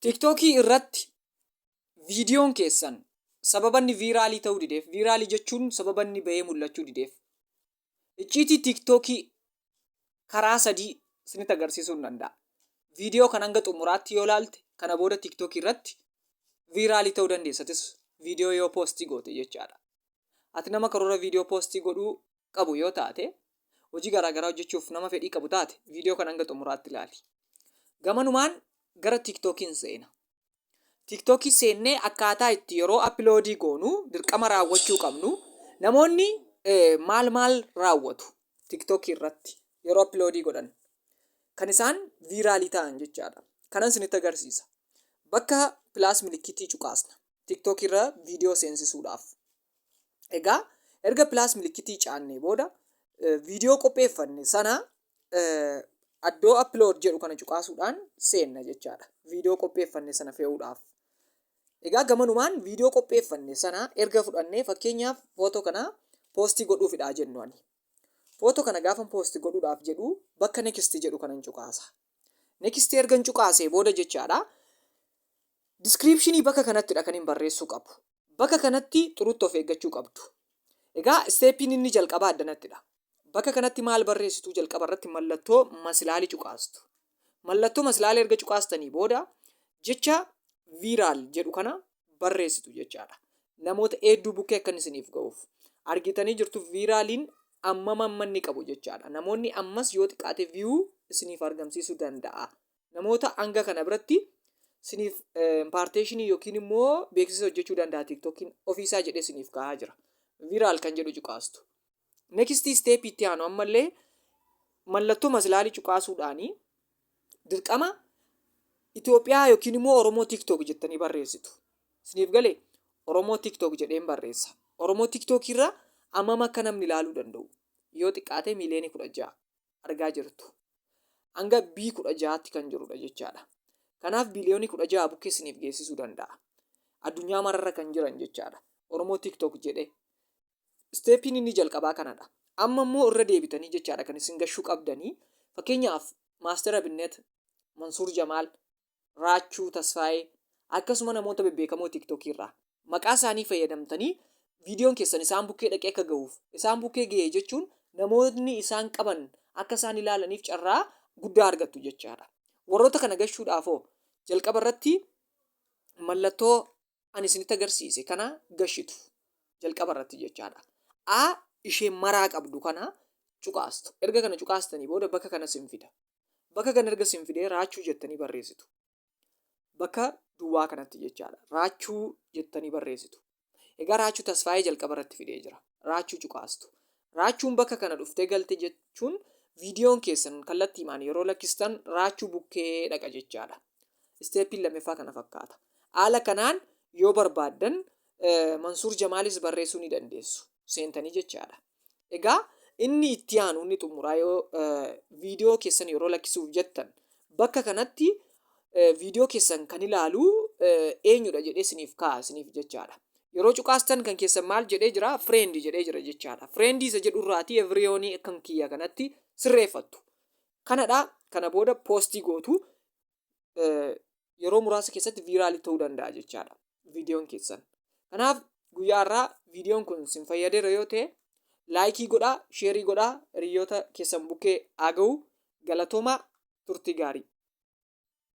TikTokii irratti viidiyoon keessan sababa inni viiraalii ta'uu dideef, viiraalii jechuun sababa inni bahee mul'achuu dideef, icciitii TikTokii karaa sadii isinitti agarsiisuu hin danda'a. Viidiyoo kana hanga xumuraatti yoo ilaalte, kana booda TikTokii irratti viiraalii ta'uu dandeessatis viidiyoo yoo poostii goote jechaadha. Ati nama karoora viidiyoo poostii godhuu qabu yoo taate, hojii garaa garaa hojjechuuf nama fedhii qabu taate, viidiyoo kana hanga xumuraatti ilaali. Gamanumaan gara TikTokiin seena. TikTokii seennee akkaataa itti yeroo uploadii goonu dirqama raawwachuu qabnu, namoonni maal maal raawwatu TikTokii irratti yeroo uploadii godhan kan isaan viiraalii ta'an jechaadha. Kanan isinitti agarsiisa. Bakka pilaas milikkitii cuqaasna. TikTok irra viidiyoo seensisuudhaaf. Egaa erga pilaas milikkitii caannee booda, viidiyoo qopheeffanne sana addoo upload jedhu kana cuqaasuudhaan seenna jechaadha. Viidiyoo qopheeffanne sana fe'uudhaaf. Egaa gamanumaan viidiyoo qopheeffanne sana erga fudhannee, fakkeenyaaf footoo kana poostii godhuufidha jennu ani. Footoo kana gaafa poostii godhuudhaaf jedhu, bakka next jedhu kanan cuqaasa. Next ergan cuqaasee booda jechaadha. Descriptionii bakka kanattidha kan hin barreessuu qabu. Bakka kanatti xurutti of eeggachuu qabdu. Egaa stepiin inni jalqabaa addanattidha. Bakka kanatti maal barreessituu? Jalqaba irratti mallattoo masilaalii cuqaastu. Mallattoo masilaalii erga cuqaastanii booda, jecha viral jedhu kana barreessitu jechaadha. Namoota hedduu bukkee akka inni isiniif ga'uuf. Argitanii jirtu, viiraaliin ammam amma inni qabu jechaadha. Namoonni ammas yoo xiqqaate view isiniif argamsiisuu danda'a. Namoota hanga kana biratti isiniif impartation yookiin immoo beeksisa hojjechuu danda'a TikTokiin ofiisaa jedhee isiniif kaa'aa jira. Viral kan jedhu cuqaastu. Next step itti aanu ammallee mallattoo masilaalii cuqaasuudhaanii dirqama Itoophiyaa yookiin immoo Oromoo TikTok jettanii barreessitu. Isiniif galee? Oromoo TikTok jedheen barreessa. Oromoo TikTok irra ammam akka namni ilaaluu danda'u, yoo xiqqaate miiliyoonii 16 argaa jirtu. Hanga B 16tti kan jirudha jechaadha. Kanaaf biliyoonii 16 bukkee isiniif geessisuu danda'a. Addunyaa mararra kan jiran jechaadha. Oromoo TikTok jedhee. Stepiin inni jalqabaa kanadha. Amma immoo irra deebitanii jechaadha kan isin gashuu qabdanii. Fakkeenyaaf Maaster Abinnet, Mansuur Jamaal, Raachuu Tasfaayee, akkasuma namoota bebbeekamoo TikTokii irraa maqaa isaanii fayyadamtanii viidiyoon keessan isaan bukkee dhaqee akka gahuuf, isaan bukkee ga'e jechuun namootni isaan qaban akka isaan ilaalaniif carraa guddaa argattu jechaadha. Warroota kana gashuudhaafoo jalqaba irratti mallattoo ani isinitti agarsiise kana gashitu jalqaba irratti jechaadha. A ishee maraa qabdu kana cuqaastu. Erga kana cuqaastanii booda bakka kana sin fida. Bakka kana erga sin fidee, Raachuu jettanii barreessitu. Bakka duwwaa kanatti jechaadha. Raachuu jettanii barreessitu. Egaa Raachuu Tasfaayee jalqaba irratti fidee jira. Raachuu cuqaastu. Raachuun bakka kana dhuftee galte jechuun, viidiyoon keessan kallattiimaan yeroo lakkistan Raachuu bukkee dhaqa jechaadha. Stepiin lammaffaa kana fakkaata. Haala kanaan yoo barbaaddan Mansuur Jamaalis barreessuu ni dandeessu. Seentanii jechaadha. Egaa inni itti aanu, inni xumuraa, yoo viidiyoo keessan yeroo lakkisuuf jettan bakka kanatti viidiyoo keessan kan ilaalu eenyudha jedhee isiniif kaa'a isiniif jechaadha. Yeroo cuqaastan kan keessan maal jedhee jira? Friend jedhee jira jechaadha. Friend isa jedhu irraatii everyone kan kiyya kanatti sirreeffattu. Kanadha. Kana booda poostii gootu, yeroo muraasa keessatti viiraalii ta'uu danda'a jechaadha viidiyoon keessan. Kanaaf guyyaa har'aa viidiyoon kun isin fayyadeera yoo ta'e, like godhaa, share godhaa, hiriyoota keessan bukkee haa ga'u. Galatoomaa, turtii gaarii.